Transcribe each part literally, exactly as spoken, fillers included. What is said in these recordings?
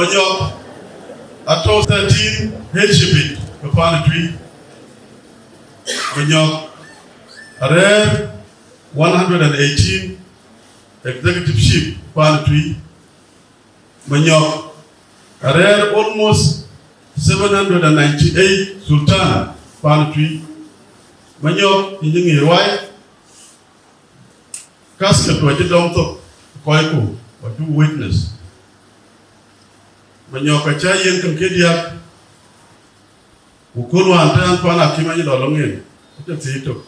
Manyɔk atɔ̈ thirteen headship yic ke paan ë Tuï. Manyɔk arɛ̈ɛ̈r one hundred and eighteen executive ship paan ë Tuï. Manyɔk arɛ̈ɛ̈r almost seven hundred and ninety-eight sultan paan ë Tuï. Manyɔk yïn cï ŋiɛc ruai, casket wä cï dɔm thok, kɔcku wä cuk witness. Manyɔk acä yen käŋ ke diäk, ku kööl wään tɛ̈n kuan akïm acï lɔ lɔŋ yen, acï thiëc tök.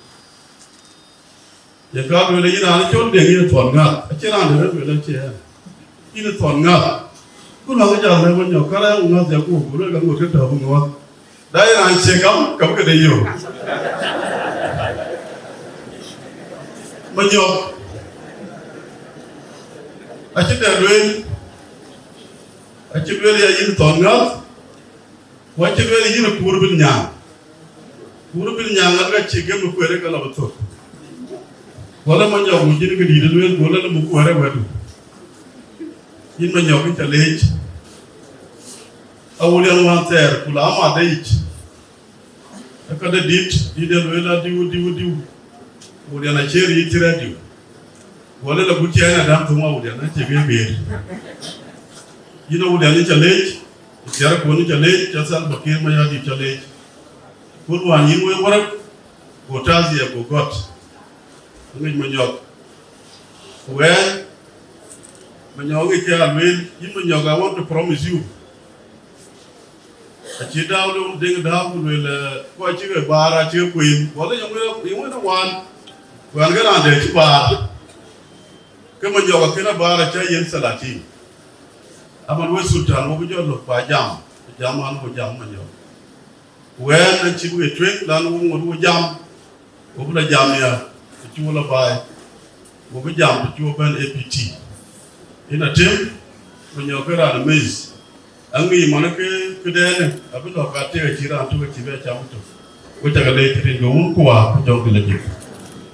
Ye ka lueel yïn raan cɔl Deŋ, yïn thɔn ŋäth, acïn raan dɛ̈ rɔt lueel acie ɣɛn. Yïn thɔn ŋäth. Ku lɔ̈ŋ jal lɛ̈k Manyɔk, kärɛc ŋäth ya ku, ku lueel ka ŋot ke tɔ̈u ŋuɔ̈th. Da ye raan cie gam, ka bï këde yök. Manyɔk acï dɛ lueel, acï lueel ya yïn thɔn ŋäth, ku acï lueel yïn kuur bil nyaaŋ. Kuur bil nyaaŋ ŋäth ka cï gem kueer ke lɔ bï thök. Wala Manyɔk mu cïn këdït lueel, ku wala lɔ mu kuɛɛr ë wɛ̈tdu. Yïn Manyɔk yïn ca leec. Awulian wään thɛɛr ku la amat de yic, ë ka de dït, dït de lueel a diu, diu, diu. Awulian acie riit cï rɛ̈t diu. Wala la gut cɛɛn adam thum Awulian acie bï beer. Yïn Awulian yïn ca leec, thiɛɛr kun yïn ca leec, ca Salva Kiir Mayardit ca leec. Kun wään yïn wek wärɛk, go tadhia go gɔ̈t. Aŋic Manyɔk. Ku ɣɛn, Manyɔk ŋic ke alueel, yïn Manyɔk, I want to promise you. Acï dääu lëu Deŋ dääu ku lueel, eh, kɔc cï ke baar acï ke kueen. Wala yöŋ wën, yöŋ wën ë wään. Wään ke raan dɛ̈ cï baar. Ke Manyɔk akën abaar acä yen thalatin. Aman wek sultan wok jɔ lok ba jam. Jam an ku jam Manyɔk. Wɛ̈ɛ̈n acï wek tueŋ, lan wok ŋot wok jam. Wo bï lɔ jam ya, të cï wo lɔ baai, wo bï jam të cï wo bɛ̈n A P T. Yen atem, Manyɔk ke raan ë meth. Aŋic man ke këdɛnë, abï lɔ ka tek acï raan tök acï bɛ cam tök. Wo cak leec të piny ke wun kuaar, ku jɔŋ dï lɔ jik.